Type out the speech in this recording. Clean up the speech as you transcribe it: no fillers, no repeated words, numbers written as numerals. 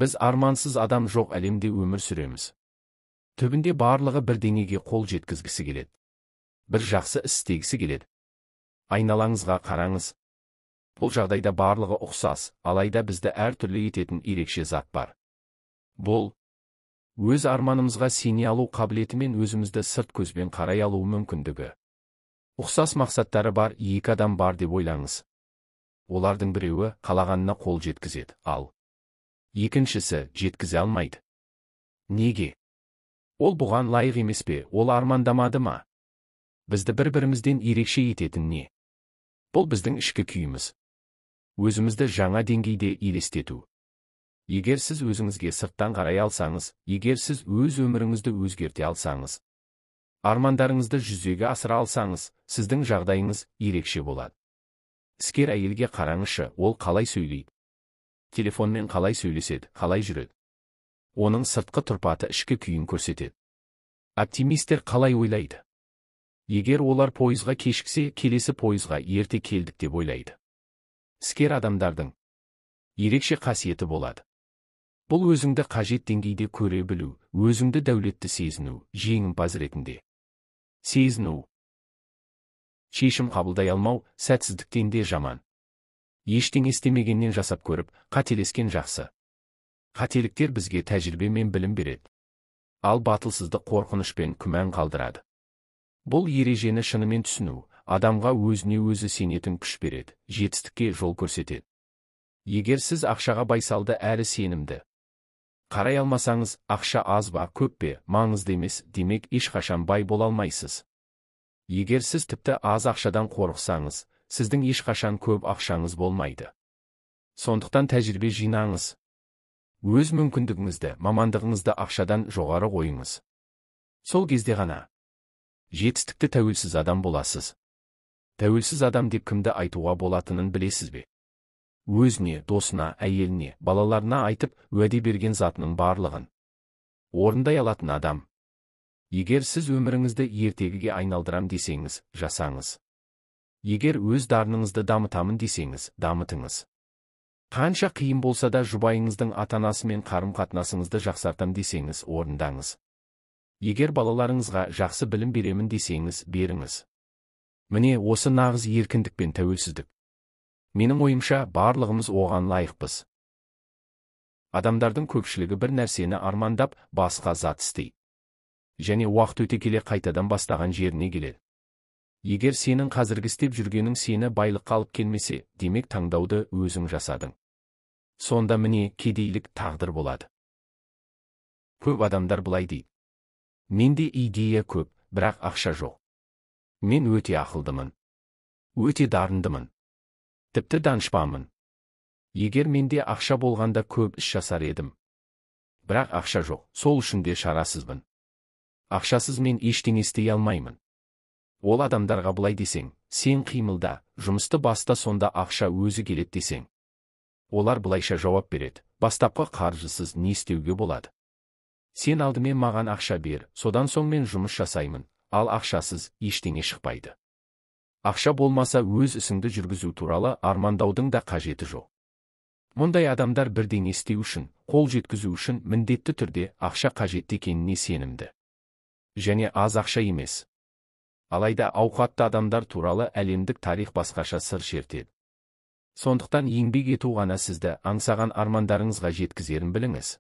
Біз армансыз адам жоқ әлемде өмір сүреміз. Түбінде барлығы бірдеңеге қол жеткізгісі келеді. Бір жақсы іс істегісі келеді. Айналаңызға қараңыз. Бұл жағдайда барлығы ұқсас, алайда бізді әртүрлі ететін ерекше зат бар. Бұл өз арманымызға сене алу қабілеті мен өзімізді сырт көзбен қарай алу мүмкіндігі. Ұқсас мақсаттары бар екі адам бар деп ойлаңыз. Олардың біреуі қалағанына қол жеткізеді, ал екіншісі жеткізе алмайды. Неге? Ол бұған лайық емес пе, ол армандамады ма? Бізді бір-бірімізден ерекше ететін не? Бұл біздің ішкі күйіміз. Өзімізді жаңа деңгейде елестету. Егер сіз өзіңізге сырттан қарай алсаңыз, егер сіз өз өміріңізді өзгерте алсаңыз, армандарыңызды жүзеге асыра алсаңыз, сіздің жағдайыңыз ерекше болады. Іскер әйелге қараңызшы, ол қалай сөйлейді? Телефонмен қалай сөйлеседі, қалай жүреді? Оның сыртқы тұрпаты ішкі күйін көрсетеді. Оптимистер қалай ойлайды? Егер олар пойызға кешіксе, келесі пойызға ерте келдік деп ойлайды. Іскер адамдардың ерекше қасиеті болады. Бұл өзіңді қажет деңгейде көре білу, өзіңді дәулетті сезіну, жеңімпаз ретінде сезіну. Шешім қабылдай алмау сәтсіздіктен де жаман. Ештеңе істемегеннен жасап көріп, қателескен жақсы. Қателіктер бізге тәжірибе мен білім береді. Ал батылсыздық қорқыныш пен күмән қалдырады. Бұл ережені шынымен түсіну, адамға өзіне өзі сенетін күш береді, жетістікке жол көрсетеді. Егер сіз ақшаға байсалды әрі сенімді қарай алмасаңыз, ақша аз ба, көп пе, маңызды емес, демек ешқашан бай бола алмайсыз. Егер сіз тіпті аз ақшадан қорықсаңыз, сіздің ешқашан көп ақшаңыз болмайды. Сондықтан тәжірибе жинаңыз. Өз мүмкіндігіңізді, мамандығыңызды ақшадан жоғары қойыңыз. Сол кезде ғана жетістікті тәуелсіз адам боласыз. Тәуелсіз адам деп кімді айтуға болатынын білесіз бе? Өзіне, досына, әйеліне, балаларына айтып, уәде берген затының барлығын орындай алатын адам. Егер сіз өміріңізді ертегіге айналдырам десеңіз, жасаңыз. Егер өз дарыныңызды дамытамын десеңіз, дамытыңыз. Қанша қиын болса да жұбайыңыздың ата-анасымен қарым-қатынасыңызды жақсартам десеңіз, орындаңыз. Егер балаларыңызға жақсы білім беремін десеңіз, беріңіз. Міне осы нағыз еркіндік пен тәуелсіздік. Менің ойымша, барлығымыз оған лайықпыз. Адамдардың көпшілігі бір нәрсені армандап, басқа зат істейді. Және уақыт өте келе қайтадан бастаған жеріне келеді. Егер сенің қазіргі істеп жүргенің сені байлыққа алып келмесе, демек таңдауды өзің жасадың. Сонда міне кедейлік тағдыр болады. Көп адамдар былай дейді. Менде идея көп, бірақ ақша жоқ. Мен өте ақылдымын. Өте дарындымын. Тіпті данышпанмын. Егер менде ақша болғанда көп іс жасар едім. Бірақ ақша жоқ, сол үшін де шарасызбын. Ақшасыз мен ештеңе істей алмаймын. Ол адамдарға былай десең, сен қимылда, жұмысты баста, сонда ақша өзі келеді десең. Олар былайша жауап береді, бастапқы қаржысыз не істеуге болады? Сен алдымен маған ақша бер, содан соң мен жұмыс жасаймын, ал ақшасыз ештеңе шықпайды. Ақша болмаса өз ісіңді жүргізу туралы армандаудың да қажеті жоқ. Мұндай адамдар бірдеңе істеу үшін, қол жеткізу үшін міндетті түрде ақша қажет екеніне сенімді. Және аз ақша емес. Алайда ауқатты адамдар туралы әлемдік тарих басқаша сыр шертеді. Сондықтан еңбек ету ғана сізді аңсаған армандарыңызға жеткізерін біліңіз.